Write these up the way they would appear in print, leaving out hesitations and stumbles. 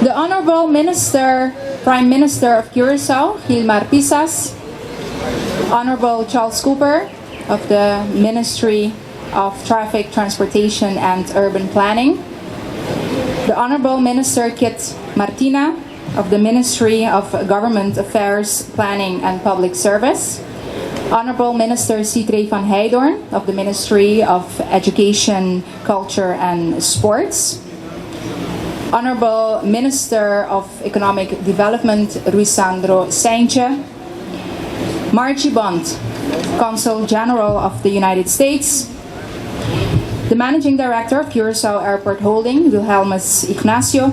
The Honorable Minister, Prime Minister of Curaçao, Gilmar Pisas, Honorable Charles Cooper of the Ministry of Traffic, Transportation and Urban Planning, the Honorable Minister Kit Martina of the Ministry of Government Affairs, Planning and Public Service, Honorable Minister Sithree van Heydoorn of the Ministry of Education, Culture and Sports, Honorable Minister of Economic Development Ruisandro Cijntje, Margie Bond, Consul General of the United States, the Managing Director of Curaçao Airport Holding, Wilhelmus Ignacio,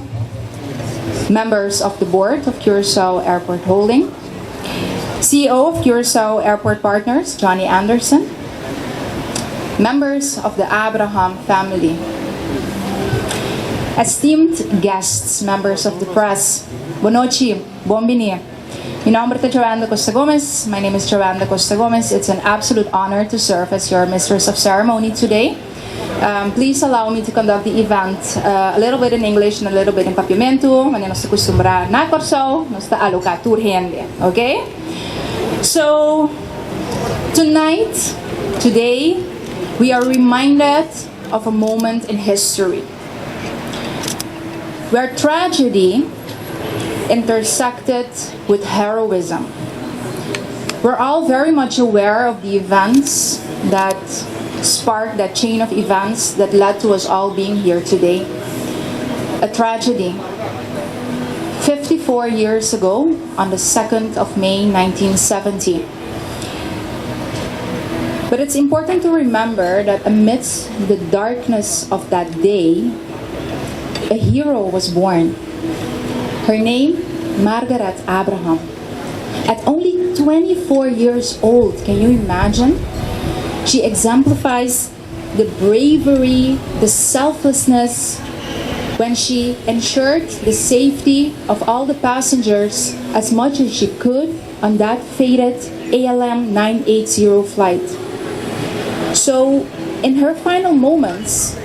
members of the board of Curaçao Airport Holding, CEO of Curaçao Airport Partners, Johnny Anderson, members of the Abraham family, esteemed guests, members of the press, bon nochi, bon bini. Mi nomber ta Joanne da Costa Gomez. My name is Joanne da Costa Gomez. It's an absolute honor to serve as your mistress of ceremony today. Please allow me to conduct the event a little bit in English and a little bit in Papiamento. Manera nos ta kustumbrá na Kòrsou, nos ta aloká tur hende, okay? So, tonight, today, we are reminded of a moment in history where tragedy intersected with heroism. We're all very much aware of the events that sparked that chain of events that led to us all being here today. A tragedy. 54 years ago, on the 2nd of May 1970. But it's important to remember that amidst the darkness of that day, a hero was born. Her name, Margaret Abraham. At only 24 years old, can you imagine? She exemplifies the bravery, the selflessness when she ensured the safety of all the passengers as much as she could on that fated ALM 980 flight. So, in her final moments,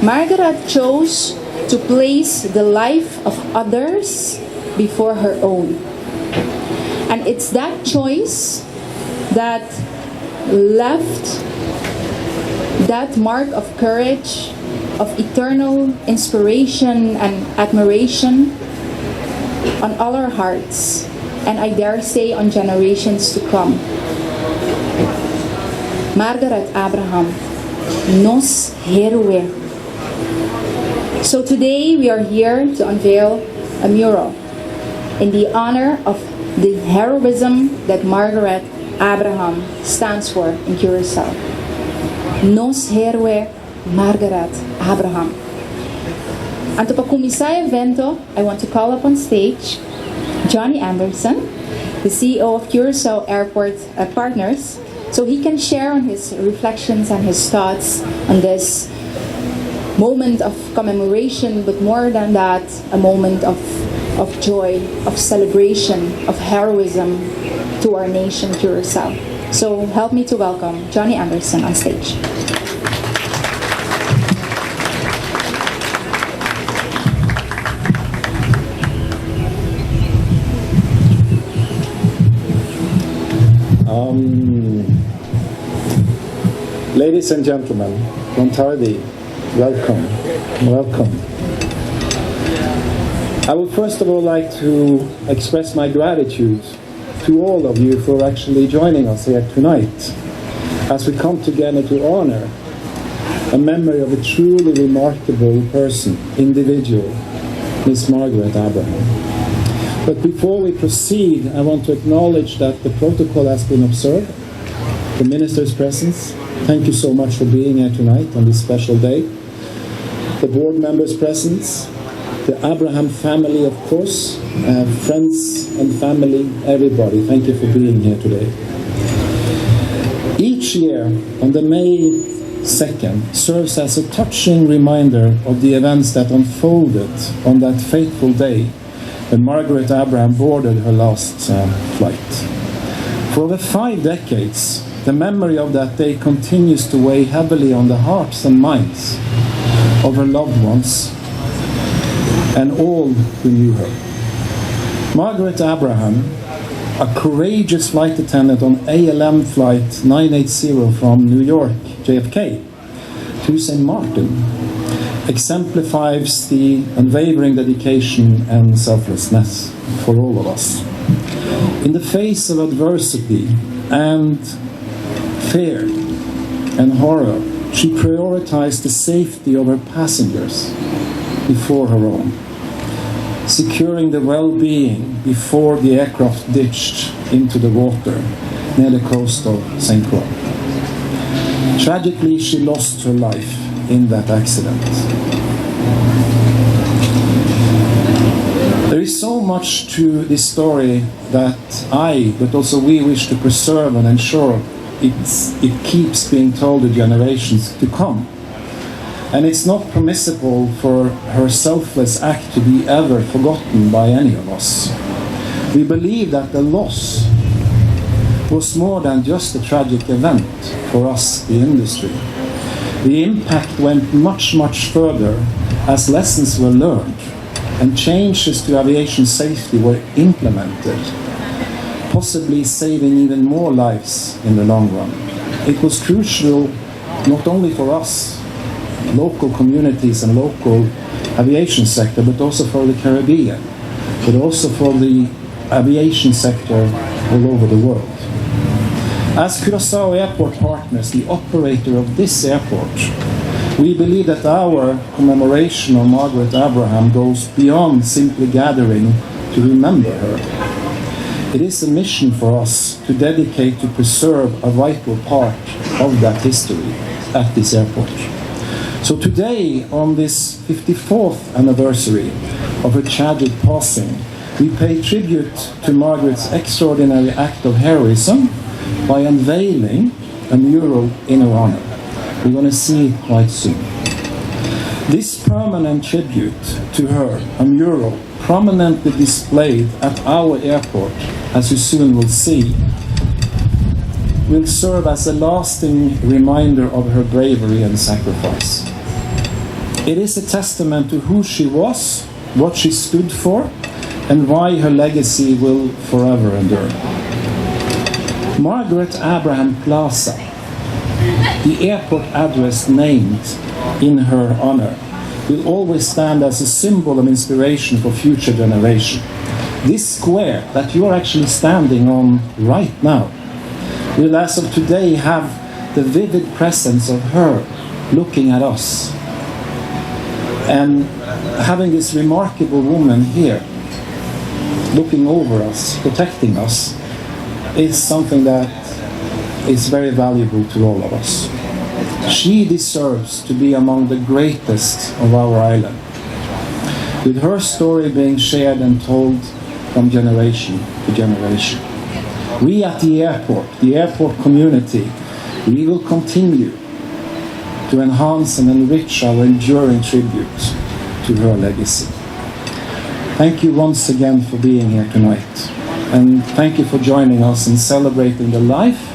Margaret chose to place the life of others before her own. And it's that choice that left that mark of courage, of eternal inspiration and admiration on all our hearts, and I dare say on generations to come. Margaret Abraham, nos héroe. So today we are here to unveil a mural in the honor of the heroism that Margaret Abraham stands for in Curacao. Nos héroe Margaret Abraham. Anto pa kuminsá e evento, I want to call up on stage Johnny Anderson, the CEO of Curacao Airport Partners, so he can share on his reflections and his thoughts on this moment of commemoration, but more than that, a moment of joy, of celebration, of heroism to our nation, Curacao. So help me to welcome Johnny Anderson on stage. Ladies and gentlemen, bon tardi, welcome, welcome. I would first of all like to express my gratitude to all of you for actually joining us here tonight as we come together to honor a memory of a truly remarkable person, individual, Miss Margaret Abraham. But before we proceed, I want to acknowledge that the protocol has been observed, the minister's presence. Thank you so much for being here tonight on this special day. The board members' presence, the Abraham family, of course, friends and family, everybody. Thank you for being here today. Each year on the May 2nd serves as a touching reminder of the events that unfolded on that fateful day when Margaret Abraham boarded her last flight. For over 5 decades, the memory of that day continues to weigh heavily on the hearts and minds of her loved ones and all who knew her. Margaret Abraham, a courageous flight attendant on ALM Flight 980 from New York, JFK, to St. Martin, exemplifies the unwavering dedication and selflessness for all of us. In the face of adversity and fear and horror, she prioritized the safety of her passengers before her own, securing the well being before the aircraft ditched into the water near the coast of St. Croix. Tragically, she lost her life in that accident. There is so much to this story that I, but also we, wish to preserve and ensure it keeps being told to generations to come. And it's not permissible for her selfless act to be ever forgotten by any of us. We believe that the loss was more than just a tragic event for us, the industry. The impact went much, much further as lessons were learned and changes to aviation safety were implemented, possibly saving even more lives in the long run. It was crucial not only for us, local communities and local aviation sector, but also for the Caribbean, but also for the aviation sector all over the world. As Curaçao Airport Partners, the operator of this airport, we believe that our commemoration of Margaret Abraham goes beyond simply gathering to remember her. It is a mission for us to dedicate to preserve a vital part of that history at this airport. So today, on this 54th anniversary of her tragic passing, we pay tribute to Margaret's extraordinary act of heroism by unveiling a mural in her honor. We're going to see it quite soon. This permanent tribute to her, a mural prominently displayed at our airport, as you soon will see, will serve as a lasting reminder of her bravery and sacrifice. It is a testament to who she was, what she stood for, and why her legacy will forever endure. Margaret Abraham Plaza, the airport address named in her honor, will always stand as a symbol of inspiration for future generations. This square that you are actually standing on right now will, as of today, have the vivid presence of her looking at us. And having this remarkable woman here looking over us, protecting us, is something that is very valuable to all of us. She deserves to be among the greatest of our island, with her story being shared and told from generation to generation. We at the airport community, we will continue to enhance and enrich our enduring tribute to her legacy. Thank you once again for being here tonight. And thank you for joining us in celebrating the life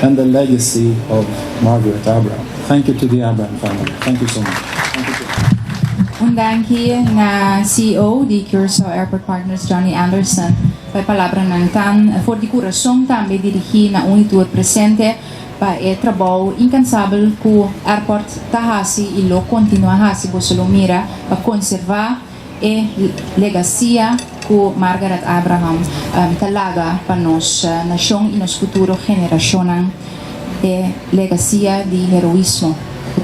and the legacy of Margaret Abraham. Thank you to the Abraham family. Thank you so much. Thank you. Un danki na CEO di Curaçao Airport Partners, Johnny Anderson, pa palabranan tan for di kurason tambe dirigí na un tur presente pa e trabou inkansabel ku airport ta hasi i lo kontinuá hasi, boso lo mira, pa konservá e legasia ku Margaret Abraham ta laga pa nos nashon i nos futuro generashon, e legasia di heroismo.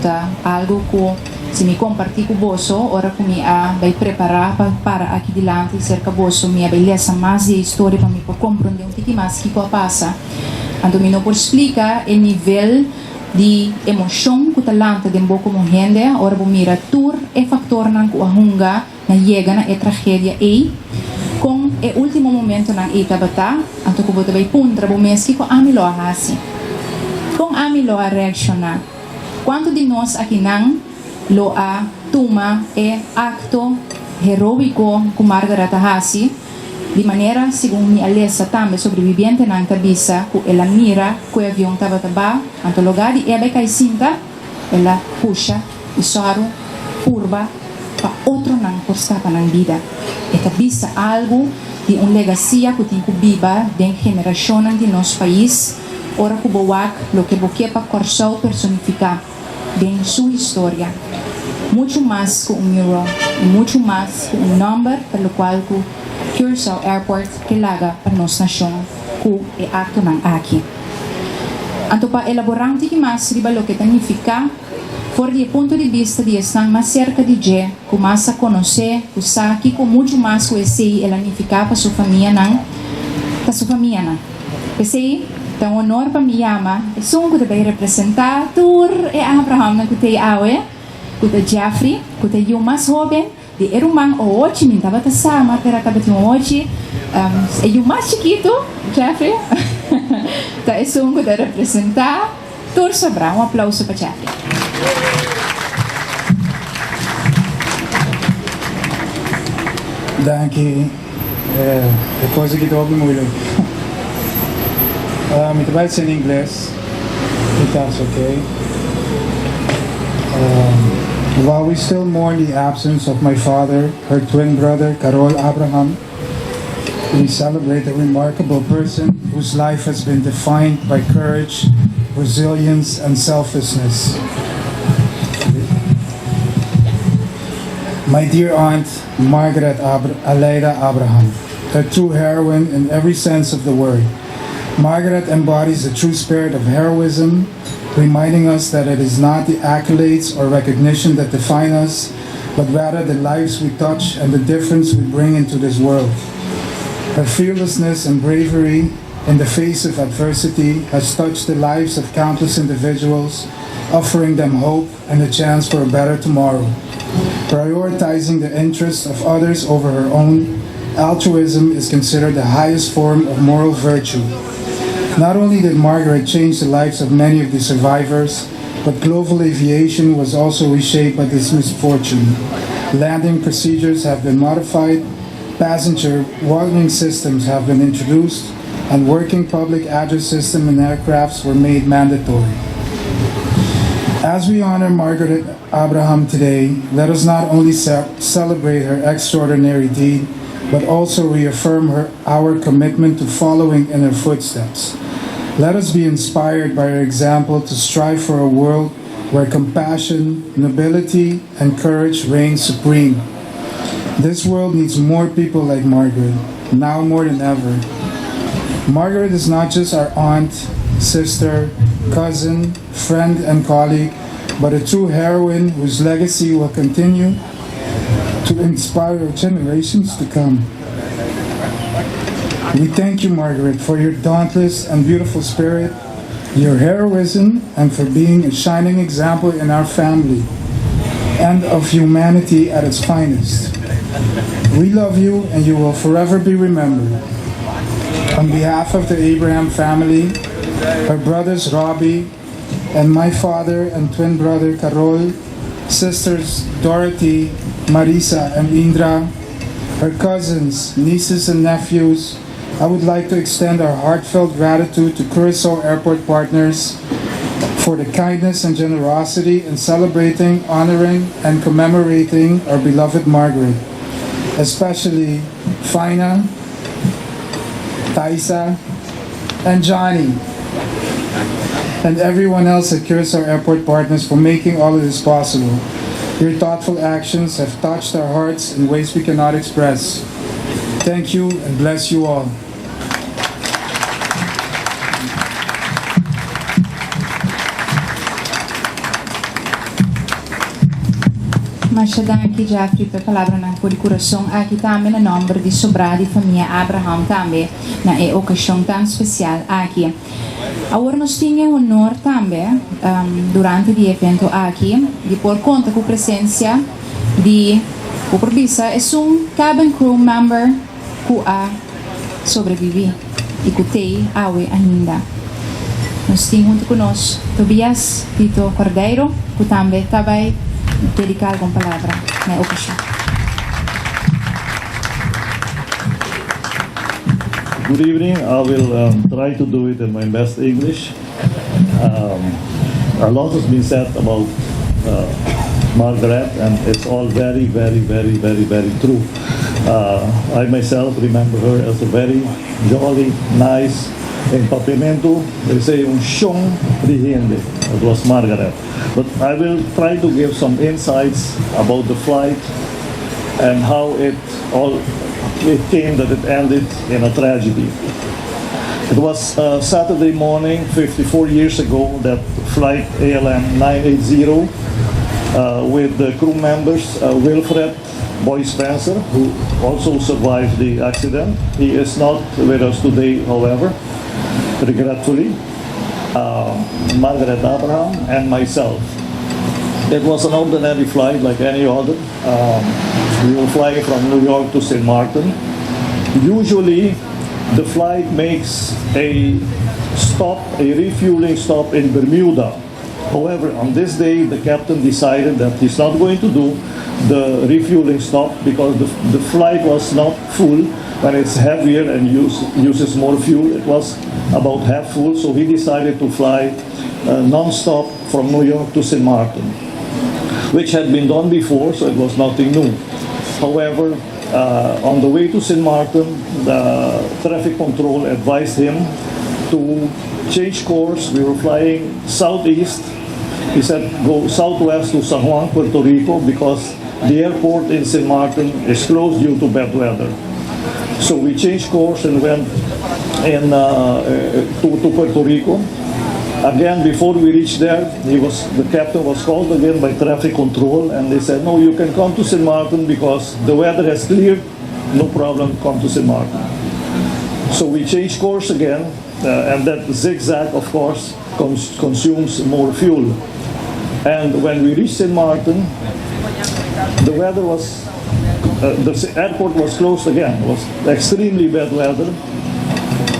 Ta algu ku si mi kompartí ku boso, ora ku mi a bai prepará pa aki dilanti serka boso, mi a bai lesa mas di historia pa mi por komprondé un tiki mas kiko a pasa. Anto mi no por splika e nivel di emoshon ku ta lanta den bo komo hende, ora bo mira tur e faktornan ku a hunga na yega na e tragedia ei kon e último momentonan ei tabata. Anto ku bo ta bai puntra bo mes kiko ami lo a hasi, kon ami lo a reakshoná, kuantu di nos akinan lo a tuma e akto heroiko ku Margaret a hasi. Di manera, segun mi a lesa tambe, sobrevivientenan ta bisa ku el a mira ku e avion tabata bai, anto lugá di e bai kai sinta, el a pusha i sòru. purba pa otronan por skapa nan bida. E ta bisa algu di un legasia ku tin ku biba den generashonnan di nos pais ora ku bo wak loke bo ke pa Kòrsou personifiká den su historia. Muchu mas ku un mural i muchu mas ku un nòmber ta lokual ku Curaçao Airport ke laga pa nos nashon ku e aktonan aki. Anto pa elaborá un tiki mas riba loke ta nifiká for di e punto di bista di esnan mas serka di dje ku mas a konosé, ku sa kiko muchu mas ku esei el a nifiká pa su famianan, pa su famianan. P'esei ta un honor pa mi yama esun ku ta bai representá tur e Abrahamnan ku t'ei awe, ku ta Jeffrey, ku ta yu mas hóben di e ruman ohochi. Mi tabata sa, ma pero tabatin un ohochi, e yu mas chikitu, Jeffrey, ta esun ku ta representá tur sobrá. Un aplauso pa Jeffrey. Danki. E kos aki ta hopi moeilijk. Mi ta bai hasi na ingles, if that's okay. While we still mourn the absence of my father, her twin brother, Karol Abraham, we celebrate a remarkable person whose life has been defined by courage, resilience, and selflessness. My dear aunt, Margaret Abra Aleida Abraham, a true heroine in every sense of the word. Margaret embodies the true spirit of heroism, reminding us that it is not the accolades or recognition that define us, but rather the lives we touch and the difference we bring into this world. Her fearlessness and bravery in the face of adversity has touched the lives of countless individuals, offering them hope and a chance for a better tomorrow. Prioritizing the interests of others over her own, altruism is considered the highest form of moral virtue. Not only did Margaret change the lives of many of the survivors, but global aviation was also reshaped by this misfortune. Landing procedures have been modified, passenger warning systems have been introduced, and working public address system in aircrafts were made mandatory. As we honor Margaret Abraham today, let us not only ce celebrate her extraordinary deed, but also reaffirm her, our commitment to following in her footsteps. Let us be inspired by her example to strive for a world where compassion, nobility, and courage reign supreme. This world needs more people like Margaret, now more than ever. Margaret is not just our aunt, sister, cousin, friend, and colleague, but a true heroine whose legacy will continue to inspire generations to come. We thank you, Margaret, for your dauntless and beautiful spirit, your heroism, and for being a shining example in our family and of humanity at its finest. We love you, and you will forever be remembered. On behalf of the Abraham family, her brothers Robbie, and my father and twin brother Karol, sisters Dorothy, Marisa, and Indra, her cousins, nieces, and nephews, I would like to extend our heartfelt gratitude to Curaçao Airport Partners for the kindness and generosity in celebrating, honoring, and commemorating our beloved Margaret, especially Fina, Taisa, and Johnny, and everyone else at Curaçao Airport Partners for making all of this possible. Your thoughtful actions have touched our hearts in ways we cannot express. Thank you and bless you all. Masha danki Jeffrey pa e palabranan for di kurason aki tambe na nòmber di sobrá di famia Abraham tambe na e okashon tan spesial aki. Awor nos tin e honor tambe durante di e evento aki di por konta ku presensia di bo por bisa esun cabin crew member ku a sobreviví i ku t'ei awe ainda. Nos tin huntu ku nos Tobias Tito Cordeiro ku tambe ta bai dediká algun palabra na e okashon. Good evening. I will try to do it in my best English. A lot has been said about Margaret, and it's all very, very, very, very, very true. I myself remember her as a very jolly, nice, in Papiamento, they say un shon di hende. It was Margaret. But I will try to give some insights about the flight and how it came that it ended in a tragedy. It was Saturday morning, 54 years ago, that flight ALM 980 with the crew members Wilfred Boy Spencer, who also survived the accident. He is not with us today, however, regretfully. Margaret Abraham and myself. It was an ordinary flight like any other. We were flying from New York to St. Martin. Usually, the flight makes a stop, a refueling stop in Bermuda. However, on this day, the captain decided that he's not going to do the refueling stop because the flight was not full. When it's heavier and uses more fuel, it was about half full, so he decided to fly non-stop from New York to St. Martin, which had been done before, so it was nothing new. However, on the way to St. Martin, the traffic control advised him to change course. We were flying southeast. He said, "Go southwest to San Juan, Puerto Rico, because the airport in St. Martin is closed due to bad weather." So we changed course and went to Puerto Rico. Again, before we reached there, the captain was called again by traffic control, and they said, "No, you can come to St. Martin because the weather has cleared. No problem, come to St. Martin." So we changed course again, and that zigzag, of course, consumes more fuel. And when we reached St. Martin, the airport was closed again. It was extremely bad weather.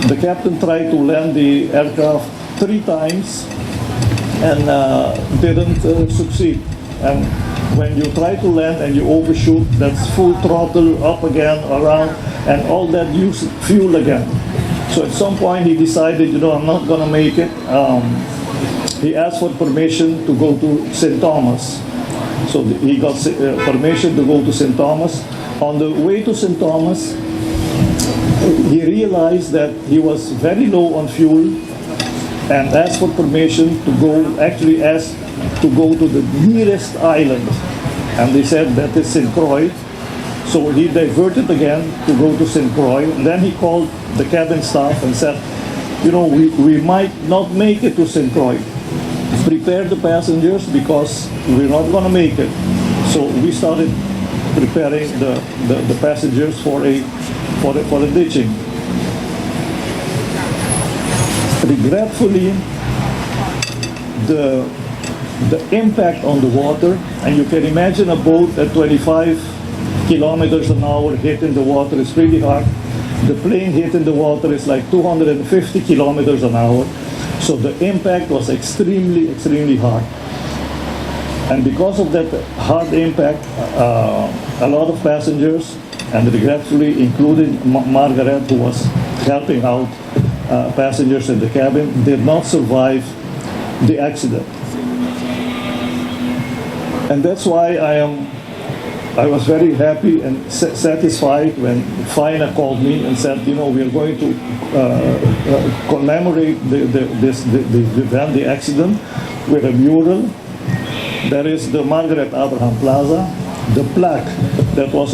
The captain tried to land the aircraft three times and didn't succeed. And when you try to land and you overshoot, that's full throttle up again, around, and all that use fuel again. So at some point he decided, "I'm not gonna make it." He asked for permission to go to St. Thomas. So he got permission to go to St. Thomas. On the way to St. Thomas, he realized that he was very low on fuel and asked for permission to go, actually asked to go to the nearest island. And they said that is St. Croix. So he diverted again to go to St. Croix. And then he called the cabin staff and said, "We might not make it to St. Croix. Prepare the passengers because we're not going to make it." So we started preparing the passengers for a ditching. Regretfully, the impact on the water, and you can imagine a boat at 25 kilometers an hour hitting the water is pretty hard. The plane hitting the water is like 250 kilometers an hour. So the impact was extremely, extremely hard. And because of that hard impact, a lot of passengers, and regretfully including Margaret, who was helping out passengers in the cabin, did not survive the accident. And that's why I was very happy and satisfied when Faina called me and said, "We are going to commemorate the event, the accident, with a mural." There is the Margaret Abraham Plaza, the plaque that was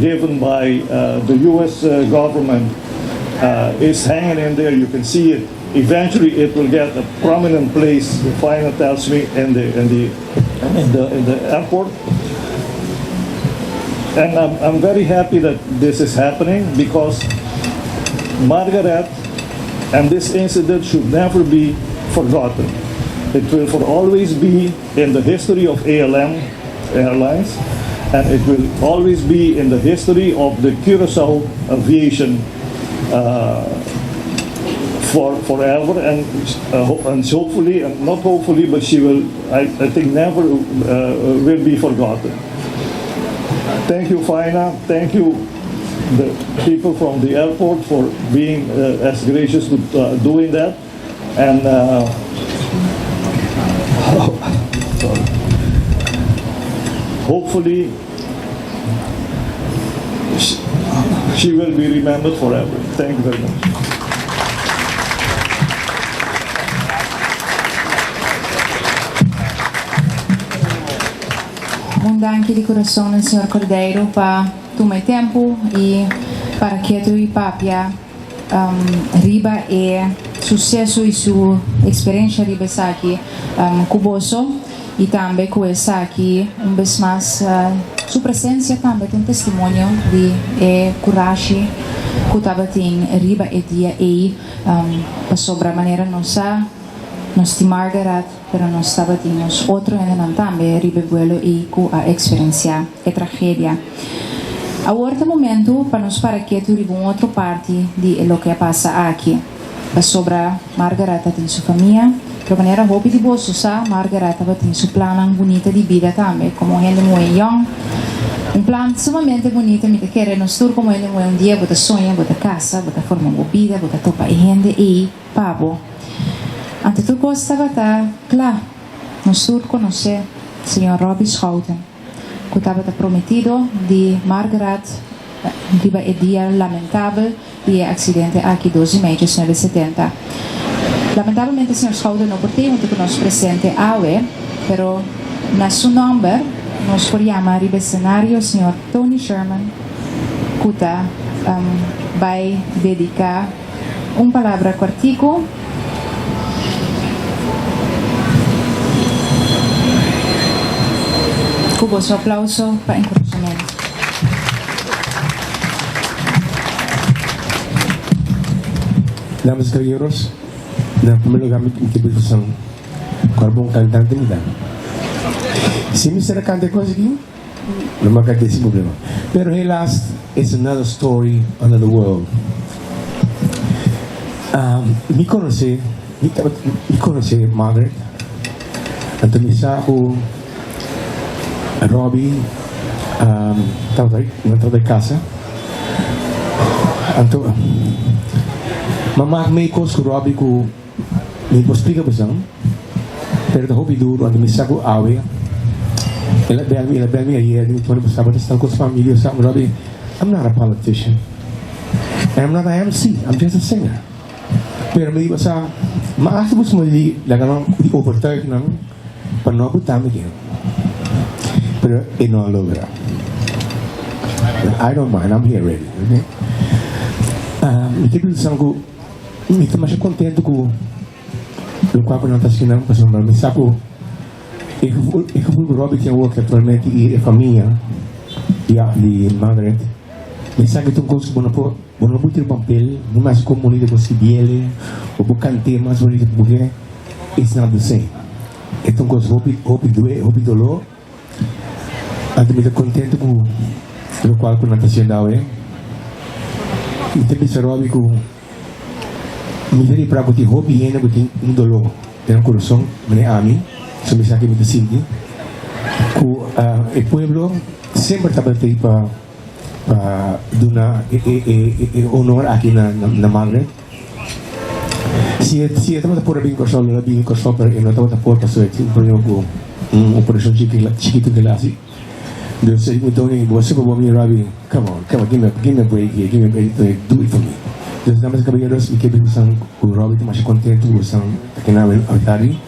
given by the U.S. Government is hanging in there. You can see it. Eventually, it will get a prominent place, Faina tells me, in the airport. And I'm very happy that this is happening because Margaret and this incident should never be forgotten. It will for always be in the history of ALM Airlines, and it will always be in the history of the Curacao aviation for forever, and hopefully, and not hopefully, but she will, I think, never will be forgotten. Thank you, Faina. Thank you, the people from the airport, for being as gracious to doing that. And sorry. Hopefully, she will be remembered forever. Thank you very much. Un danki di kurason na señor Cordeiro pa tuma e tempu i para ketu i papia riba e suseso i su eksperensha riba esaki ku boso i tambe ku esaki un bes mas su presensia tambe ta un testimonio di e kurashi ku tabatin riba e dia ei pasobra manera nos sa nos tin Margaret pero nos tabatin nos otro hendenan tambe riba e buelo ei ku a eksperensiá e tragedia. Awor ta momentu pa nos para ketu riba un otro parti di e loke a pasa aki. Pasobra Margaret ta tin su famia, pero manera hopi di boso sa, Margaret tabatin su plannan bunita di bida tambe komo hende muhé yòn. Un plan sumamente bunita, mi ta kere nos tur komo hende muhé un dia bo ta soña, bo ta kasa, bo ta forma bo bida, bo ta topa e hende ei pa bo. Anto tur kos tabata kla. Nos tur konosé señor Robbie Schouten. Ku tabata prometido di Margaret riba e dia lamentabel di e aksidente aki dos di mei 1970. Lamentabelmente señor Schouten no por tei huntu ku nos presente awe, pero na su nòmber nos por yama riba e senario señor Tony Sherman ku ta bai dediká un palabra kòrtiku. Ku boso aplauso pa enkurashamentu. Damas y caballeros, na primer lugar mi ta bisa boso cual bon cantante mi ta. Si mi ser canta e cos aki, lo mi a canta sin problema. Pero helaas, it's another story, another world. Mi conoce, mi tabata, mi conoce Margaret, anto mi sa cu Robbie tabata, nan tabata casa, anto mi a mak mei cos cu Robbie cu mi por splica bosan, pero ta hopi duro, anto mi sa cu awe el a bel mi, el a bel mi ayer, mi pone bo sa bo ta sta cu familia, Robbie, I'm not a politician. And I'm not a MC, I'm just a singer. Pero mi di bo sa, ma hasta bo suma di laga nan di overtuig nan pa no buta mi den. Pero e no a logra. But I don't mind, I'm here already, okay? Mi ta bisa ku mi ta masha kontento ku lokual ku nan ta hasi nan pasobra mi sa ku e gevoel e gevoel ku Robbie tin awor aktualmente i e famia di di Margaret. Mi sa ke ta un kos ku bo no por, bo no por tira papel, ni mas kon bonito bo skibiele, o bo kant'é mas bonito ku bo ke, it's not the same. E ta un kos hopi, hopi due, hopi doló. Anto mi ta kontento ku lokual ku nan ta hasiendo awe. Mi ta bisa Robbie ku mi ta ripara ku tin hopi hende ku tin un doló den nan kurason, manera ami, so mi sa ke mi ta sinti, ku e pueblo semper tabata ei pa pa duna e e e honor aki na na Margaret. Si e si e tabata por a bin Kòrsou lo a bin Kòrsou pero e no tabata por pasobra e tin un problema ku un operashon chikitu ke el a hasi. Dus e di Tony bo super bo mi Robbie come on come on give me give me a break here give me a break Tony do it for me. Dus damas y caballeros mi ke bisa bosan ku Robbie ta masha kontentu ku bosan ta keda awe tardi.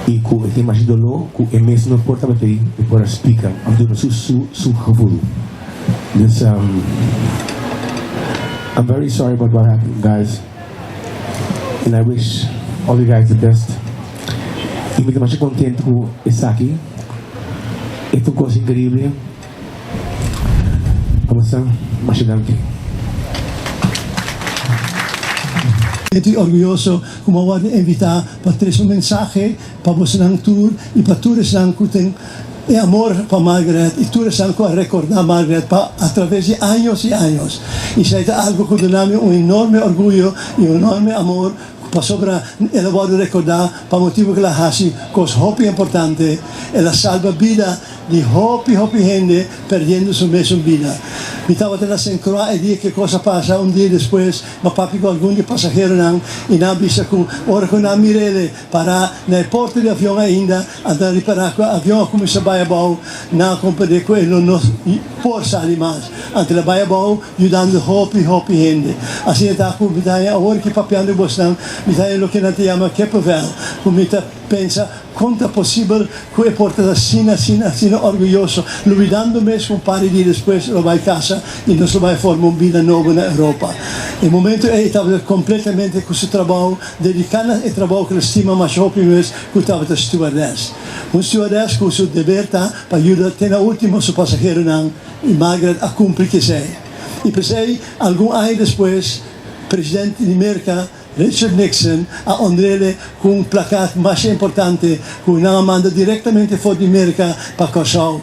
I ku e tin masha doló ku e mes no por tabata ei pa e por a splika òf duna su su su gevoel. Dus I'm very sorry about what happened guys and I wish all you guys the best i mi ta masha kontentu ku esaki e ta un kos inkreible. Abo sa masha danki. Estoy orguyoso ku mi a wòrdu invitá pa trese un mensahe pa bosonan tur i pa tur esnan ku tin e amor pa Margaret i tur esnan ku a rekordá Margaret pa atraves di años i años. Esei ta algu ku duna mi un enorme orguyo i un enorme amor pasobra el a wòrdu rekordá pa motibu ku el a hasi kos hopi importante, el a salba bida di hopi hopi hende perdiendo su mesun bida. Mi tabata na Sint Croix e dia ku e kos a pasa, un dia despues m'a papia ku algun di e pasaheronan i nan a bisa ku ora ku nan a mir'el pará na e porta di avion ainda, anto nan ripará ku e avion a kuminsá bai abou, nan a komprendé ku e lo no por sali mas. Anto el a bai abou yudando hopi hopi hende. Asina ta ku mi ta haña awor ki papiando ku bosnan, mi ta haña loke nan ta yama kippenvel, ku mi ta pensa, Kon ta posibel ku e por ta asina, asina, asina orguyoso, lubidando mes ku un par di dia despues lo bai kasa i nos lo bai forma un bida nobo na Europa? E momento ei e tabata kompletamente ku su trabou, dediká na e trabou ku el stima masha hopi mes, ku tabata stewardess. Un stewardess ku su deber ta pa yuda te na último su pasaheronan, i Margaret a kumpli ku esei. I p'esei, algun aña despues, president di Merka, Richard Nixon a honr'ele ku un plakat masha importante ku nan a manda direktamente for di Merka pa Kòrsou.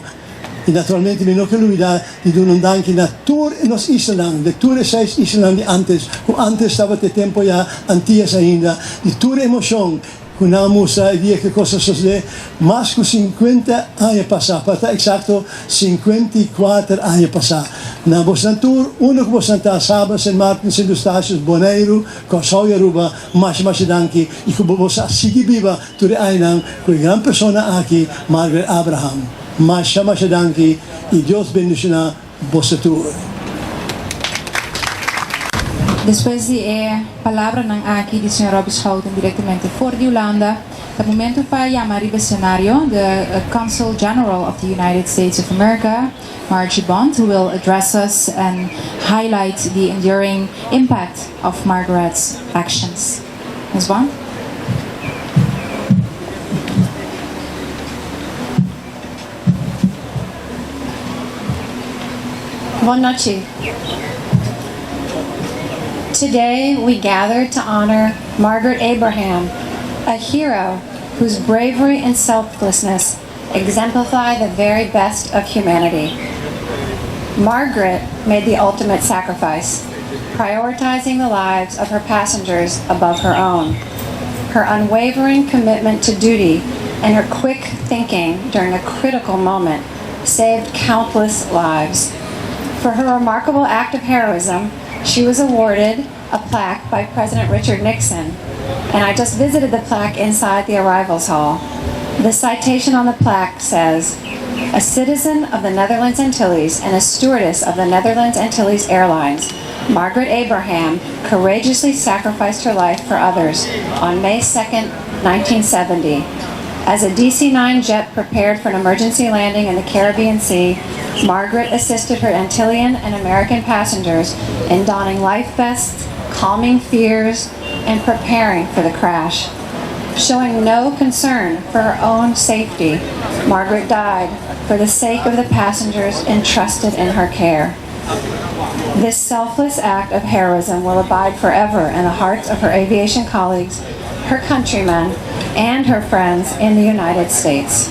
I naturalmente mi no ke lubidá di duna un danki na tur nos islanan, de tur e seis islanan di ántes, ku ántes tabata e tempu ya Antias ainda, di tur e emoshon ku nan a mustra e dia ku e kos a sosodé mas ku sinkuenta aña pasá, pa ta eksakto 54 aña pasá. Na bosnan tur, unda ku bosnan ta, Saba, Sint Maarten, Sint Eustatius, Boneiru, Kòrsou i Aruba, masha masha danki i ku bo sa sigui biba tur e añanan ku e gran persona aki, Margaret Abraham. Masha masha danki i Dios bendishoná boso tur. Despues di e palabranan aki di señor Robbie Schouten directamente for di Hulanda, ta momento pa yama riba escenario the Consul General of the United States of America, Margie Bond, who will address us and highlight the enduring impact of Margaret's actions. Ms. Bond? Bon nochi. Today we gather to honor Margaret Abraham, a hero whose bravery and selflessness exemplify the very best of humanity. Margaret made the ultimate sacrifice, prioritizing the lives of her passengers above her own. Her unwavering commitment to duty and her quick thinking during a critical moment saved countless lives. For her remarkable act of heroism, she was awarded a plaque by President Richard Nixon, and I just visited the plaque inside the arrivals hall. The citation on the plaque says, A citizen of the Netherlands Antilles and a stewardess of the Netherlands Antilles Airlines, Margaret Abraham courageously sacrificed her life for others on May 2nd, 1970. As a DC 9 jet prepared for an emergency landing in the Caribbean Sea, Margaret assisted her Antillean and American passengers in donning life vests, calming fears, and preparing for the crash. Showing no concern for her own safety, Margaret died for the sake of the passengers entrusted in her care. This selfless act of heroism will abide forever in the hearts of her aviation colleagues, her countrymen, and her friends in the United States.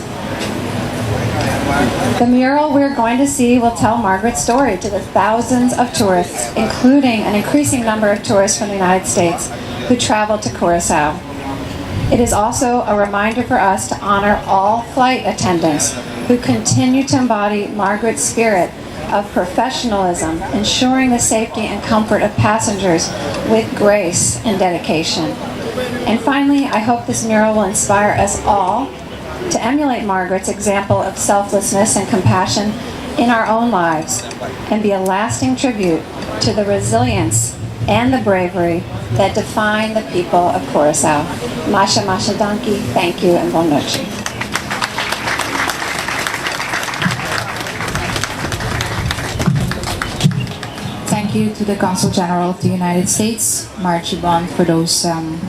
The mural we're going to see will tell Margaret's story to the thousands of tourists, including an increasing number of tourists from the United States who travel to Curacao. It is also a reminder for us to honor all flight attendants who continue to embody Margaret's spirit of professionalism, ensuring the safety and comfort of passengers with grace and dedication. And finally, I hope this mural will inspire us all to emulate Margaret's example of selflessness and compassion in our own lives and be a lasting tribute to the resilience and the bravery that define the people of Curacao. Masha Masha Danki, thank you and bon nochi. Thank you to the Consul General of the United States, Margie Bond, for those um,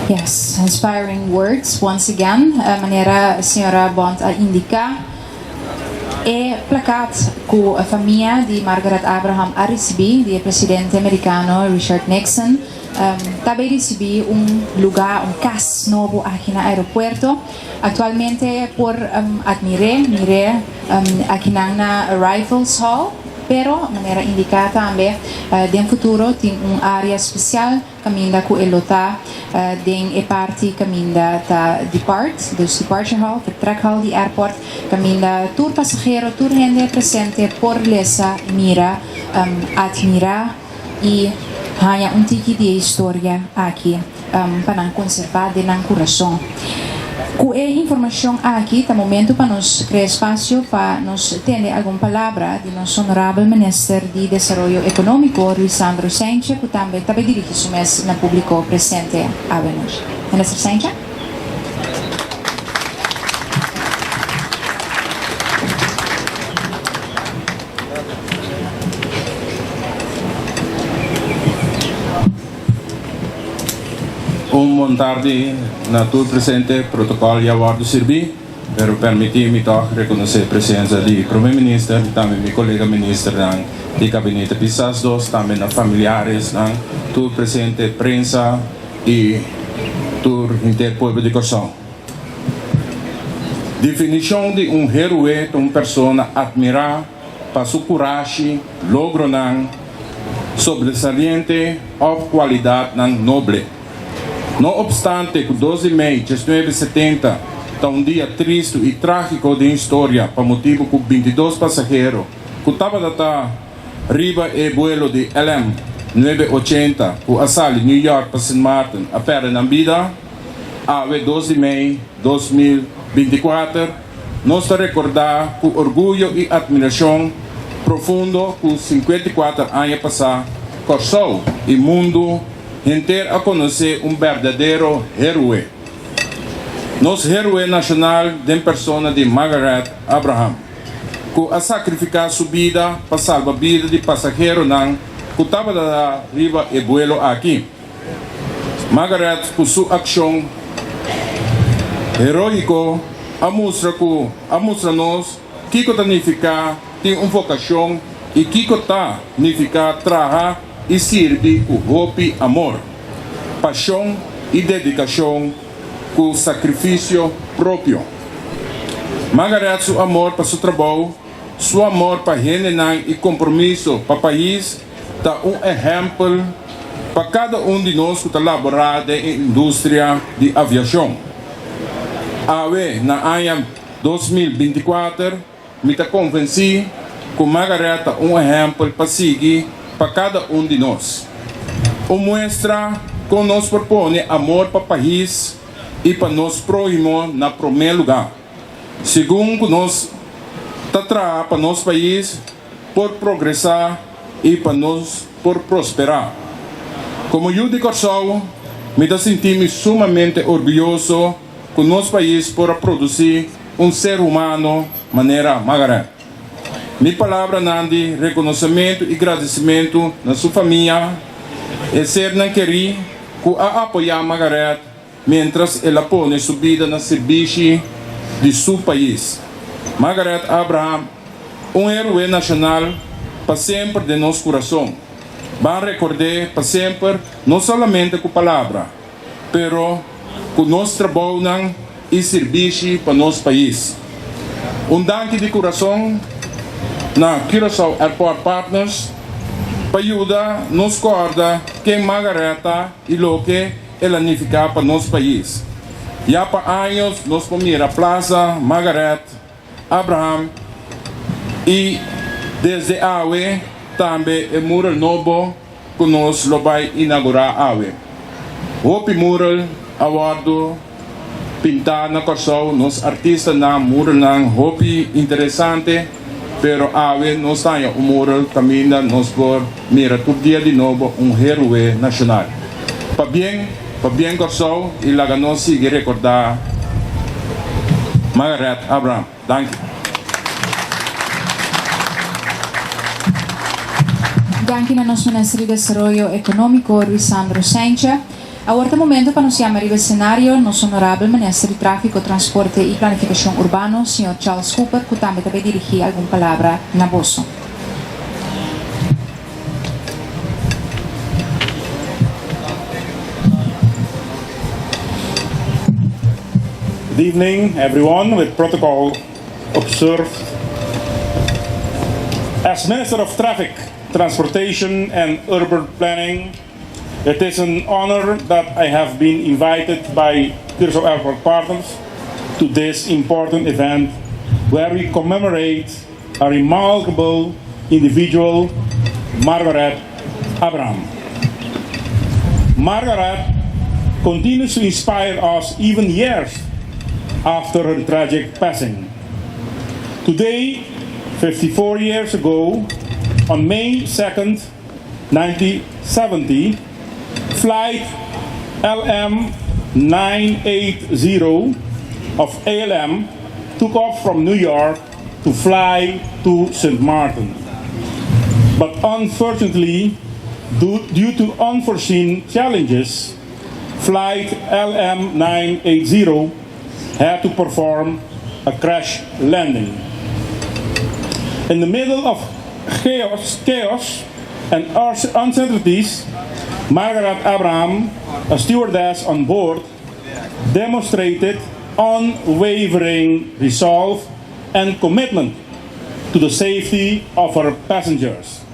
yes, inspiring words. Once again, uh, manera señora Bond a indica, e plakaat cu e famia di Margaret Abraham a ricibi di e presidente Americano Richard Nixon um, ta bay ricibi un lugar, un cas nobo aki na aeropuerto. Actualmente por um, admire, mire um, aki nan na Arrivals Hall. Pero, manera indiká tambe, den futuro tin un área spesial kaminda ku e lo ta den e parti kaminda ta depart, dus departure hall, vertrekhal di airport, kaminda tur pasahero, tur hende presente por lesa, mira, admirá i haña un tiki di e historia aki pa nan konservá den nan kurason. Ku e informashon aki ta momentu pa nos krea espasio pa nos tende algun palabra di nos Honorabel Minister di Desaroyo Ekonómiko, Ruisandro Cijntje, ku tambe ta bai dirigi su mes na públiko presente awe nochi. Minister Cijntje. Un bon tardi na tur presente. Protocol ya wordo sirbi, pero permiti mi toch reconoce presencia di Prome Minister, tambe mi colega ministernan di Gabinete Pisas dos, tambe na familiaresnan, tur presente, prensa y tur henter pueblo di Corsou. Definicion di un heroe ta un persona admira pa su curashi, logronan sobresaliente of cualidadnan noble. No obstante cu dos di mei diesnuebe setenta ta un dia tristu y tragico den historia pa motibo cu bintidos pasahero cu tabata ta riba e buelo di LM nuebe ochenta cu a sali New York pa Sint Maarten a perde nan bida, Awe dos di mei 2024 nos ta rekordá ku orguyo i atmirashon profundo ku 54 aña pasá Kòrsou i mundu henter a konosé un berdadero héroe. Nos héroe nashonal den persona di Margaret Abraham, ku a sakrifiká su bida pa salba bida di pasaheronan ku tabata riba e buelo aki. Margaret ku su akshon heroiko a mustra ku a mustra nos kiko ta nifiká tin un vokashon i kiko ta nifiká traha i sirbi ku hopi amor, pashon i dedikashon ku sakrifisio propio. Margaret su amor pa su trabou, su amor pa hendenan i kompromiso pa pais ta un ehèmpel pa kada un di nos ku ta laborá den e industria di aviashon. Awe, na aña 2024, mi ta konvensí ku Margaret ta un ehèmpel pa sigui pa kada un di nos. Un muestra kon nos por pone amor pa pais i pa nos próhimo na promé lugá. Segun ku nos ta traha pa nos pais, por progresá i pa nos por prosperá. Komo yu di Kòrsou, mi ta sinti mi sumamente orguyoso ku nos pais por a produsí un ser humano manera Margaret. Mi palabranan di rekonosementu i gradisimentu na su famia, e sernan kerí ku a apoyá Margaret miéntras el a pone su bida na sirbishi di su pais. Margaret Abraham, un héroe nashonal pa semper den nos kurason. Ban rekord'é pa semper no solamente ku palabra, pero ku nos trabounan i sirbishi pa nos pais. Un danki di kurason na Curaçao Airport Partners pa yuda nos kòrda ken Margaret ta i loke El a nifiká pa nos pais. Ya pa años nos por mira Plaza Margaret Abraham i desde awe tambe e mural nobo ku nos lo bai inaugurá awe. Hopi mural a wòrdu pintá na Kòrsou, nos artistanan muralnan hopi interesante, pero awe nos ta haña un mural kaminda nos por mira tur dia di nobo un héroe nashonal. Pabien, pabien Kòrsou i laga nos sigui rekordá Margaret Abraham. Danki. Danki na nos Minister di Desaroyo Ekonómiko, Ruisandro Cijntje. Awor ta momento pa nos yama riba escenario nos Honorabel Minister di Tráfico, Transporte y Planificacion Urbano, Señor Charles Cooper, cu tambe ta bay dirigi algun palabra na boso. Good evening, everyone. With protocol observed. As Minister of Traffic, Transportation and Urban Planning, it is an honor that I have been invited by Curaçao Airport Partners to this important event where we commemorate a remarkable individual, Margaret Abraham. Margaret continues to inspire us even years after her tragic passing. Today, 54 years ago, on May 2nd, 1970, flight LM 980 of ALM took off from New York to fly to St. Martin. But unfortunately, due to unforeseen challenges, flight LM 980 had to perform a crash landing. In the middle of chaos and uncertainties, Margaret Abraham, a stewardess on board, demonstrated unwavering resolve and commitment to the safety of her passengers.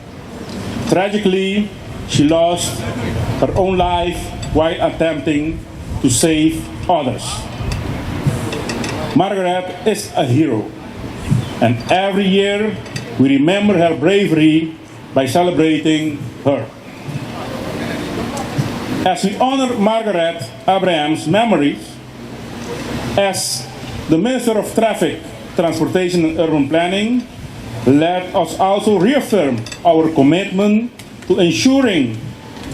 Tragically, she lost her own life while attempting to save others. Margaret is a hero, and every year we remember her bravery by celebrating her. As we honor Margaret Abraham's memories, as the Minister of Traffic, Transportation and Urban Planning, let us also reaffirm our commitment to ensuring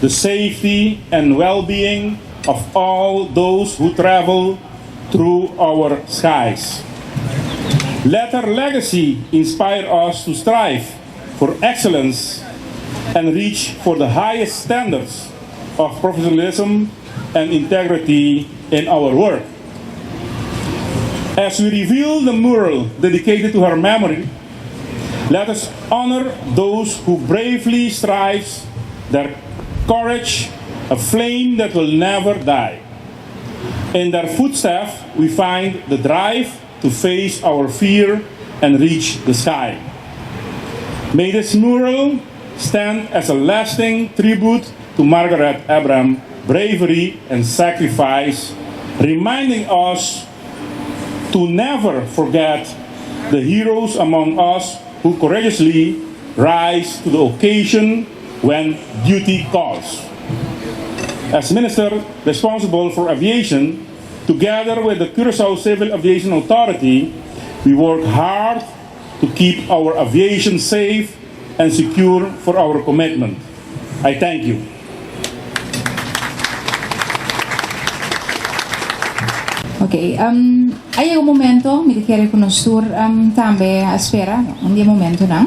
the safety and well-being of all those who travel through our skies. Let her legacy inspire us to strive for excellence and reach for the highest standards of professionalism and integrity in our work. As we reveal the mural dedicated to her memory, let us honor those who bravely strive their courage, a flame that will never die. In their footsteps, we find the drive to face our fear and reach the sky. May this mural stand as a lasting tribute to Margaret Abraham bravery and sacrifice, reminding us to never forget the heroes among us who courageously rise to the occasion when duty calls. As Minister responsible for aviation, together with the Curaçao Civil Aviation Authority, we work hard to keep our aviation safe and secure for our commitment. I thank you. Ok, a yega un momento, mi ta kere ku nos tur tambe a spera, un di e momentonan,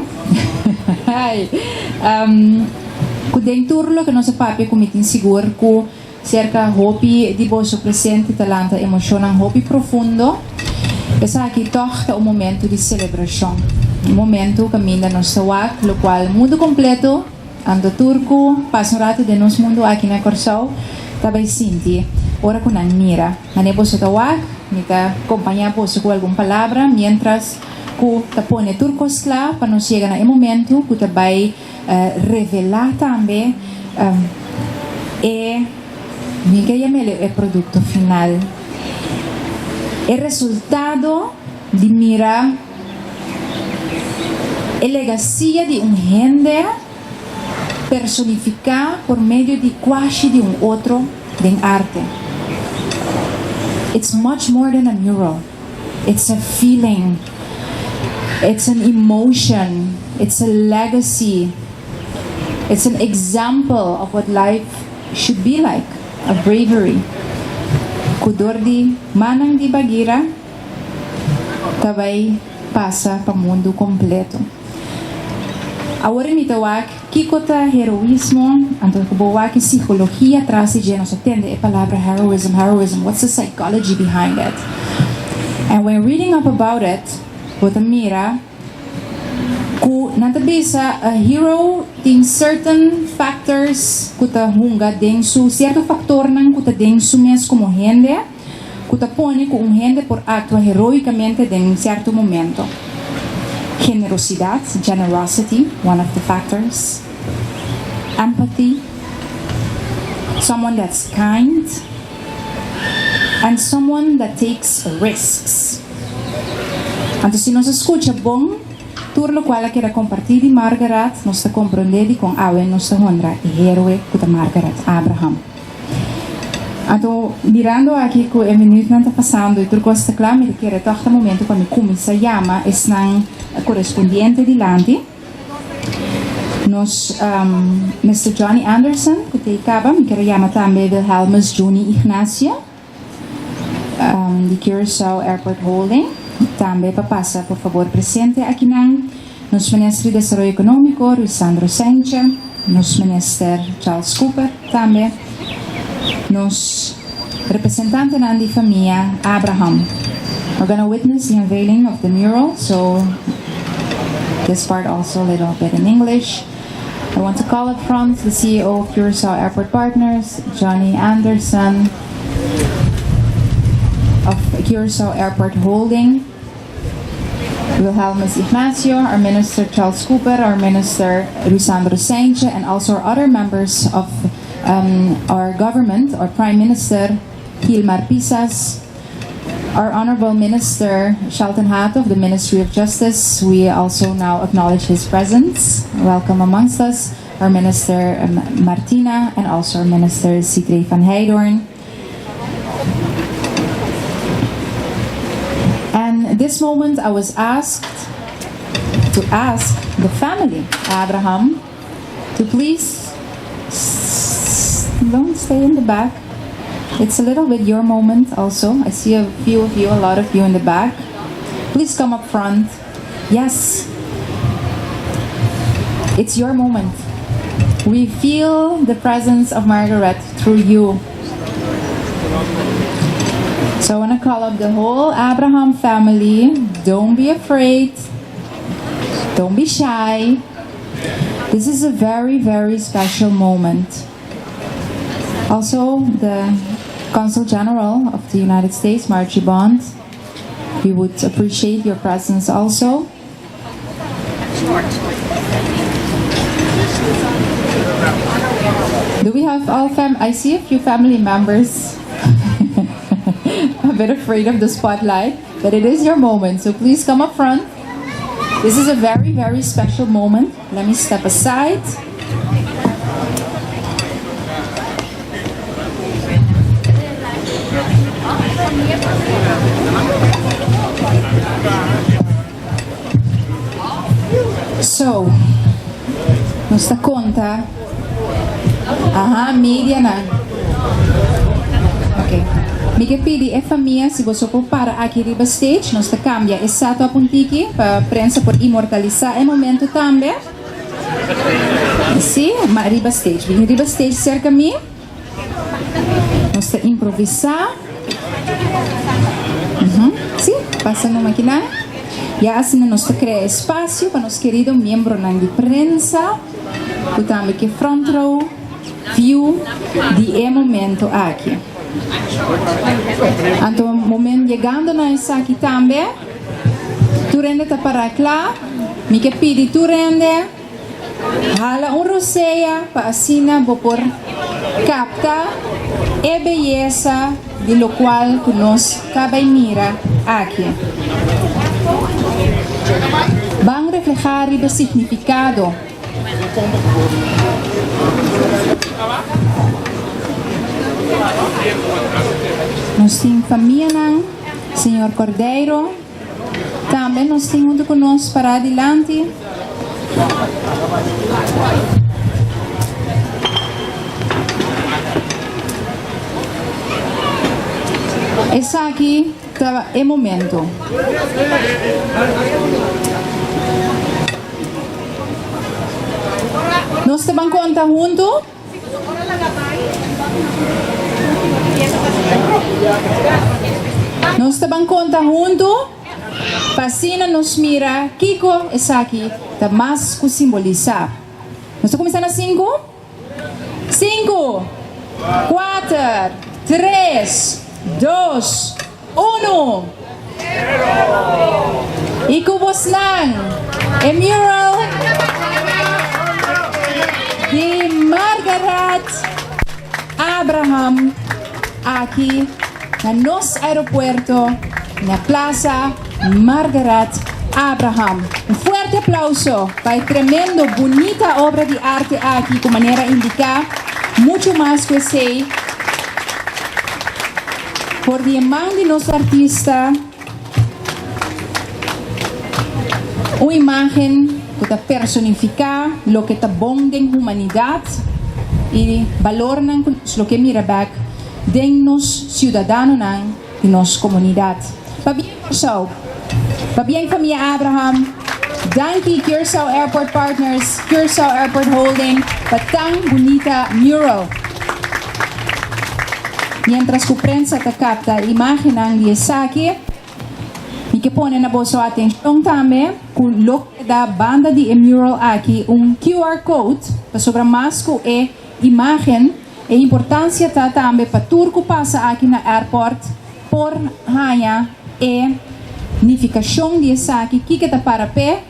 ku den tur loke nos a papia ku mi tin sigur ku serka hopi di boso presente ta lanta emoshonnan hopi profundo. Esaki tòg ta un momento di selebrashon, un momento kaminda nos ta wak lokual mundu kompleto, Anto tur ku pasa un ratu den nos mundu aki na Kòrsou ta bai sinti ora ku nan mira. Manera boso ta wak, mi ta kompañá boso ku algun palabra miéntras ku ta pone tur kos kla pa nos yega na e momentu ku ta bai revelá tambe e, mi ke yam'el e produkto final, e resultado di mira. E legasia di un hende personifiká por medio di kuashi di un otro den arte. It's much more than a mural, it's a feeling, it's an emotion, it's a legacy, it's an example of what life should be like, of bravery. Ku dor di mannan di Bagheera. Ta bai pasa pa mundu kompleto. Awor mi ta wak kiko ta heroismo, anto ku bo wak e psikologia tras di dje, nos a tende e palabra heroism, heroism, what's the psychology behind it? And when reading up about it, bo ta mira ku nan ta bisa a hero tin certain factors ku ta hunga den su, sierto faktornan ku ta den su mes komo hende, ku ta pone ku un hende por aktua heroikamente den sierto momento. Generalmente. Generosidad, generosity, one of the factors. Empathy, someone that's kind, and someone that takes risks. Anto si nos a scucha bon tur locual a keda comparti di Margaret, nos ta comprende dicon awe nos ta honra e heroe cu ta Margaret Abraham. Anto mirando aki cu e minuutnan ta pasando y tur cos ta cla, mi ta kere toch ta momento pa mi cuminsa yama esnan corespondiente dilanti. Nos Mister Johnny Anderson cu ta caba, mi kere yama tambe Wilhelmus Juni Ignacio di Curaçao Airport Holding tambe pa pasa por fabor presente akinan. Nos Minister di Desaroyo Economico Ruisandro Cijntje, nos Minister Charles Cooper tambe, nos representantenan di famia Abraham. We're gonna witness the unveiling of the mural, so this part also a little bit in English. I want to call up front the CEO of Curaçao Airport Partners, Johnny Anderson of Curaçao Airport Holding, Wilhelmus Ignacio, our Minister Charles Cooper, our Minister Ruisandro Cijntje, and also our other members of our government, our Prime Minister Gilmar Pisas, our Honorable Minister Shelton Hato of the Ministry of Justice. We also now acknowledge his presence. Welcome amongst us, our Minister Martina, and also our Minister Sithree van Heydoorn. And this moment I was asked to ask the family, Abraham, to please don't stay in the back. It's a little bit your moment also. I see a few of you, a lot of you in the back. Please come up front. Yes. It's your moment. We feel the presence of Margaret through you. So I want to call up the whole Abraham family. Don't be afraid. Don't be shy. This is a very, very special moment. Also, the Consul General of the United States, Margie Bond, we would appreciate your presence also. Do we have all fam? I see a few family members a bit afraid of the spotlight, but it is your moment, so please come up front. This is a very, very special moment. Let me step aside. So, nos ta konta. Aha, media nan. Ok. Mi ke pidi e famia si boso por para aki riba stage. Nos ta kambia e setup un tiki pa prensa por inmortalisá e momento tambe. Sí, ma riba stage. Bini riba stage serka mi. Nos ta improvisá. Sí, pasa numa kinan. Ya asina nos ta krea espasio pa nos kerido miembronan di prensa ku tambe ke front row view di e momento aki. Anto momen yegando na esaki tambe tur hende ta pará kla. Mi ke pidi tur hende hala un rosea pa asina bo por kapta e beyesa di lokual ku nos ta bai mira aki. Ban reflehá riba e signifikado. Nos tin famianan, señor Cordeiro tambe nos tin huntu ku nos pará dilanti. Esaki ta e momento. Nos ta ban konta huntu? Nos ta ban konta huntu pa asina nos mira kiko esaki ta mas ku simbolisá. Nos ta kuminsá na sinku? Sinku, kuater, tres, dos, unu! I ku bosnan? E mural di Margaret Abraham aki na nos aeropuerto na Plaza Margaret Abraham. Un fuerte aplauso pa e tremendo bunita obra di arte aki ku manera indiká muchu mas ku esei for di e man di nos artista. Un imágen ku ta personifiká loke ta bon den humanidat i balornan ku nos lo ke mira bèk den nos siudadanonan di nos komunidat. Pabien Kòrsou! Pabien famia Abraham! Danki Curaçao Airport Partners, Curaçao Airport Holding pa tan bunita mural. Mientras ku prensa ta kapta imágennan di esaki, mi ke pone na boso atenshon tambe ku lo keda banda di e mural aki un QR code pasobra mas ku e imágen e importansia ta tambe pa tur ku pasa aki na airport por haña e nifikashon di esaki, kiko ta para p'e.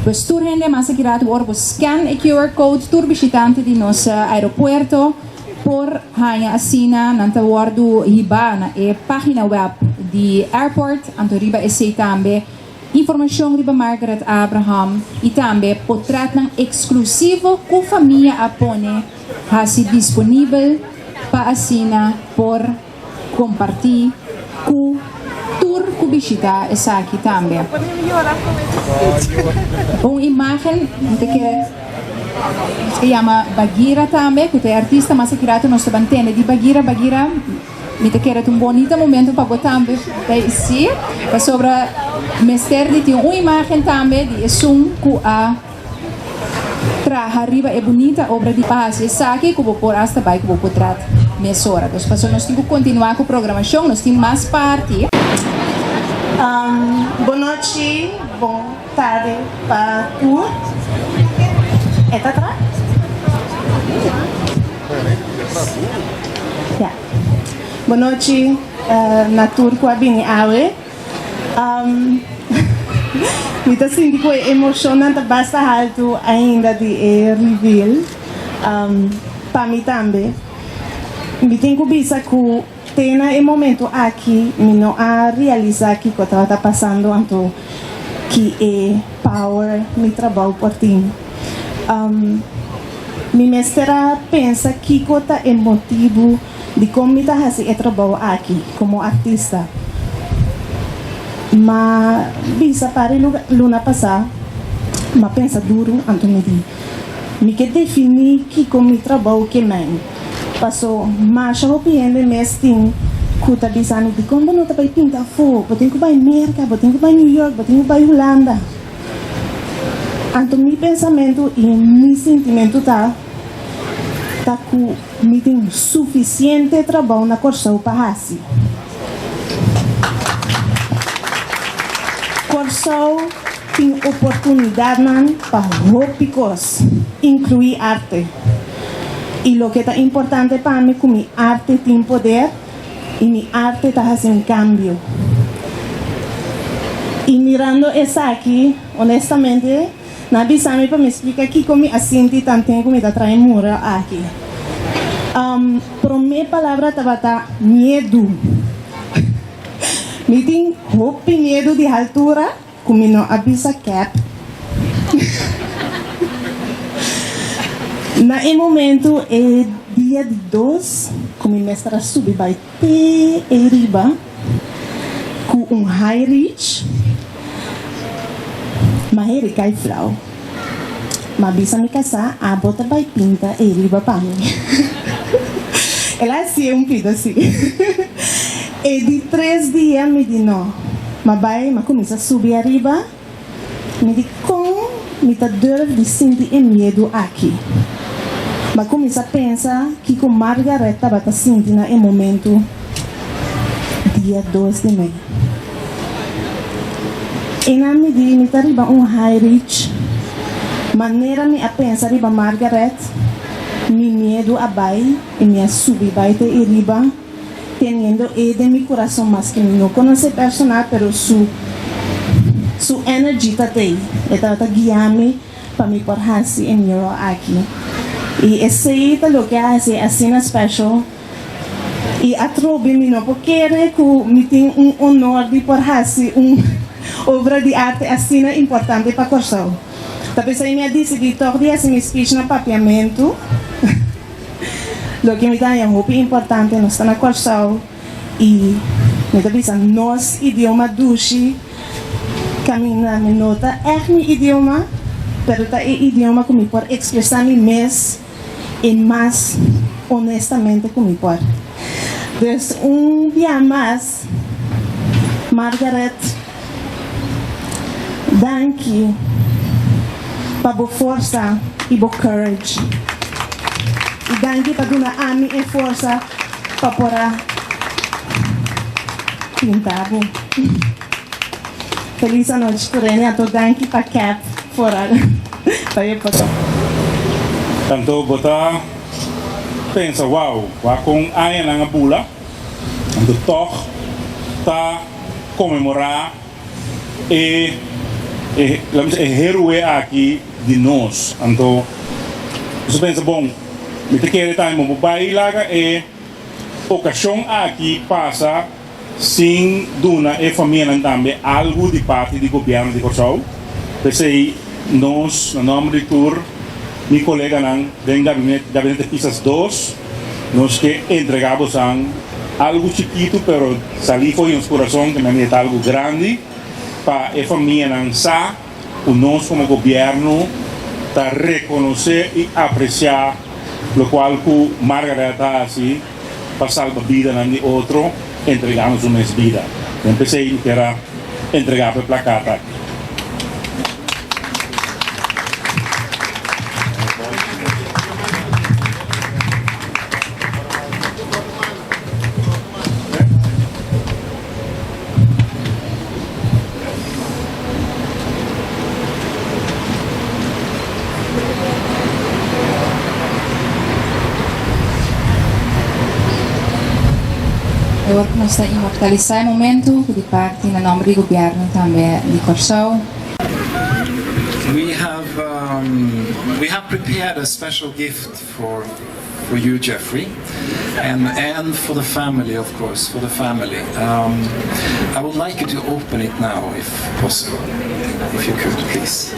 Pues tur hende mas aki rato ora bo scan e QR code tur bishitante di nos aeropuerto por haña asina nan ta wòrdu hibá na e página web di airport anto riba esei tambe informashon riba Margaret Abraham i tambe potretnan eksklusivo ku famia a pone hasi disponibel pa asina por Kompartí ku tur ku bishitá esaki tambe. Un imágen mi ta kere e yama Bagira tambe, ku ta e artista mas aki rato nos ta ban tende di Bagira. Bagira, mi ta kere ta un bonita momento pa bo tambe ta sí, pasobra mester di tin un imágen tambe di esun ku a traha riba e bunita obra di pa hasi esaki ku bo por asta bai ku bo potrat mesora. Dus pasobra nos tin ku kontinuá ku programashon, nos tin mas parti. Bon nochi, bon tardi pa tur. E ta tra? Ya. Bon nochi na tur ku a bini awe. Mi ta sinti ku e emoshonnan ta basta haltu ainda di e reveal. Pa mi tambe. Mi tin ku bisa ku te na e momento aki mi no a realisá kiko tabata pasando anto ki e power mi trabou por tin. Mi mester a pensa kiko ta e motibu Dikon mi ta hasi e trabou aki komo artista? M'a bisa par e luna pasá, m'a pensa duru, anto mi di, Mi ke definí kiko mi trabou ke men. Paso masha hopi hende mes tin ku ta bisa mi, Dikon bo no ta bai pinta afó? Bo tin ku bai Merka, bo tin ku bai New York, bo tin ku bai Hulanda. Anto mi pensamentu i mi sintimentu ta ta ku. Mi tin sufisiente trabou na Kòrsou pa hasi. Kòrsou tin oportunidatnan pa hopi kos, inkluí arte. I loke ta importante pa mi ku mi arte tin poder i mi arte ta hasi un kambio. I mirando esaki, honestamente, Nan a bisa mi pa mi splika kiko mi a sinti tanten ku mi ta traha e mural aki. Promé palabra tabata miedu. Mi tin hopi miedu di haltura ku mi no a bisa kèp. Na e momentu e dia di dos ku mi mester a subi bai te ei riba ku un high reach, ma heri kai flau. Ma bisa mi kasá, abo ta bai pinta ei riba pa mi. El a hasié un pida si. E di tres dia mi di no. Ma bai, ma kuminsá subi ariba. Mi di kon mi ta durf di sinti e miedu aki? M'a kuminsá pensa kiko Margaret tabata sinti na e momentu dia dos di mei. Einan mi di mi ta riba un high ridge. Manera mi a pensa riba Margaret, mi miedu a bai i mi a subi bai te i riba. Teniendo e den mi kurason maske mi no konosé personal pero su su. Su energy ta tei, e tabata guia mi pa mi por hasi e mural aki. I esei ta loke a hasi asina special. I atrobe mi no por kere ku mi tin un honor di por hasi un obra di arte asina importante pa Kòrsou. Ta p'esei mi a disidí tòg di hasi mi speech na papiamentu. Loke mi ta haña hopi importante, nos ta na Kòrsou i mi ta bisa nos idioma dushi kaminda mi no ta ègt mi idioma, pero ta e idioma ku mi por ekspresá mi mes e mas honestamente ku mi por. Dus un bia mas, Margaret, danki pa bo forsa i bo courage. I danki pa duna ami e forsa pa por a pinta bo. Feliz anochi tur hende, anto danki pa Kat foral pa e por. Tanto bo ta pensa wow, wak kon añanan a bula, anto tog ta konmemorá e e laat mi bisa e héroe aki di nos. Anto nos a pensa bon, mi ta kere tambe bo bai laga e okashon aki pasa sin duna e famianan tambe algu di parti di gobièrnu di Kòrsou. P'esei nos, na nòmber di tur mi koleganan den gabinete, Gabinete Pisas dos, nos ke entregá bosan algu chikitu pero salí for di nos kurason, ke mende ta algu grandi pa e famianan sa ku nos komo gobièrnu ta rekonosé i apresiá lokual ku Margaret a hasi. pa salba bidanan di otro entregando su mes bida. Den p'esei mi kier a entregá bo e plakat aki. Awor ku nos ta inmortalisá e momentu ku di parti na nòmber di gobièrnu tambe di Kòrsou. We have we have prepared a special gift for for you Jeffrey and and for the family of course for the family um I would like you to open it now if possible if you could please.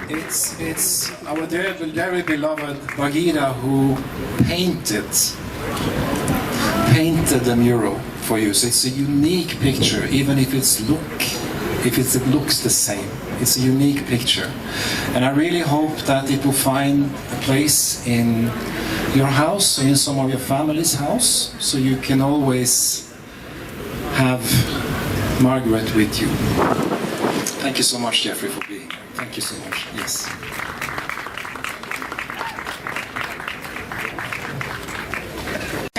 It's it's our dear very beloved Bagheera who painted painted the mural for you. So it's a unique picture, even if it's look if it's, it looks the same. It's a unique picture. And I really hope that it will find a place in your house or in some of your family's house so you can always have Margaret with you. Thank you so much, Jeffrey, for being here. Thank you so much. Yes.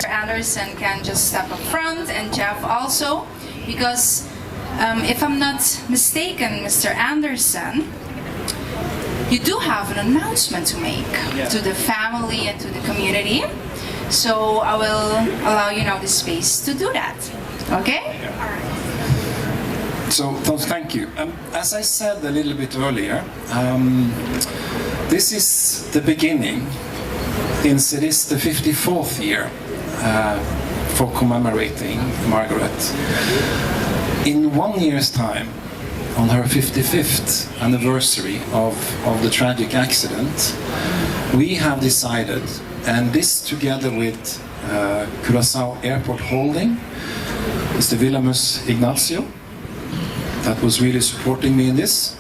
Anderson can just step up front and Jeff also, because um, if I'm not mistaken, Mr. Anderson, you do have an announcement to make yeah. to the family and to the community. So I will allow you now the space to do that. Okay? Yeah. So, thank you. Um, as I said a little bit earlier, um, this is the beginning, since it is the 54th year uh, for commemorating Margaret. In one year's time, on her 55th anniversary of, of the tragic accident, we have decided, and this together with uh, Curacao Airport Holding, Mr. Villamus Ignacio, that was really supporting me in this.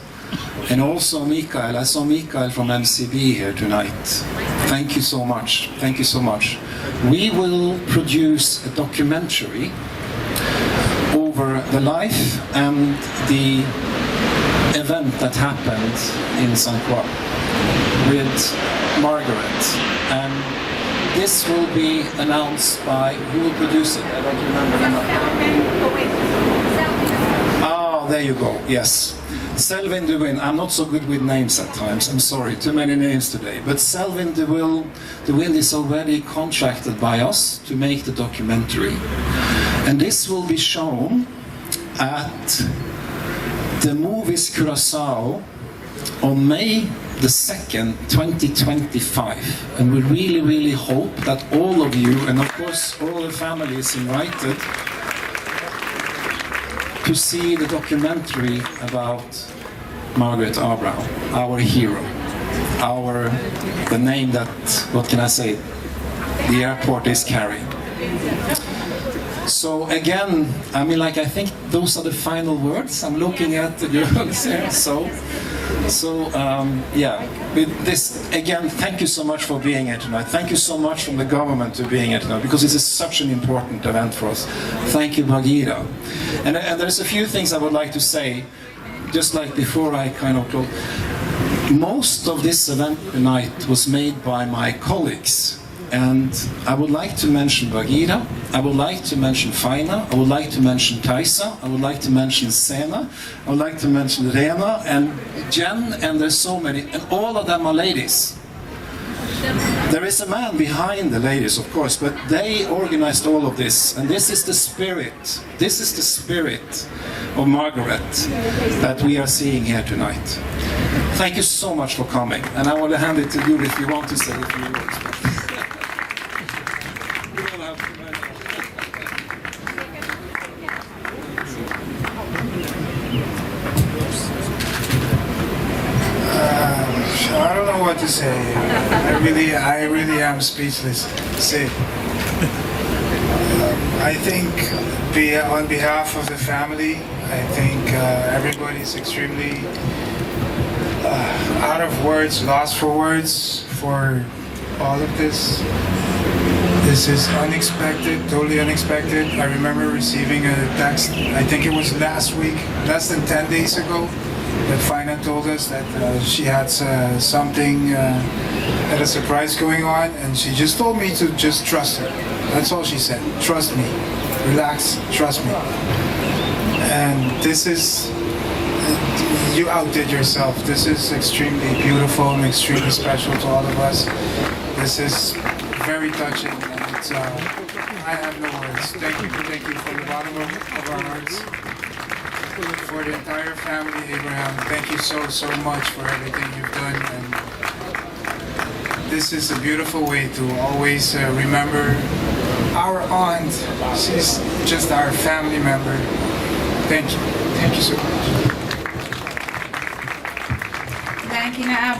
And also Mikael, I saw Mikael from MCB here tonight. Thank you so much. Thank you so much. We will produce a documentary over the life and the event that happened in St. Croix with Margaret. And this will be announced by who will produce it? I don't remember the name. Oh, there you go. Yes. Selvin DeWin. I'm not so good with names at times. I'm sorry. Too many names today. But Selvin DeWill, DeWin is already contracted by us to make the documentary. And this will be shown at the Movies Curacao on May the 2nd, 2025. And we really, really hope that all of you, and of course all the families invited, to see the documentary about Margaret Abraham, our hero, our the name that what can I say, the airport is carrying. So again, I mean, like I think those are the final words. I'm looking at the girls here. So, so um, yeah. With this again, thank you so much for being here tonight. Thank you so much from the government to being here tonight because this is such an important event for us. Thank you, Bagheera. And, and there's a few things I would like to say, just like before I kind of close. Most of this event tonight was made by my colleagues. And I would like to mention Bagheera, I would like to mention Faina, I would like to mention Kaisa, I would like to mention Sena, I would like to mention Rena and Jen, and there's so many, and all of them are ladies. There is a man behind the ladies, of course, but they organized all of this, and this is the spirit. This is the spirit of Margaret that we are seeing here tonight. Thank you so much for coming, and I want to hand it to you if you want to say a few words. We don't have too many. I don't know what to say. I really, I really am speechless. Say, I think, be, on behalf of the family, I think everybody's extremely out of words, lost for words for all of this. This is unexpected, totally unexpected. I remember receiving a text, I think it was last week, less than 10 days ago, that Fina told us that she had something, had a surprise going on, and she just told me to just trust her. That's all she said. Trust me. Relax, trust me. And this is, you outdid yourself. This is extremely beautiful and extremely special to all of us. This is very touching, and it's, I have no words. Thank you from the bottom of our hearts. For the entire family, Abraham, thank you so, so much for everything you've done. And this is a beautiful way to always remember our aunt. She's just our family member. Thank you. Thank you so much. Thank you na.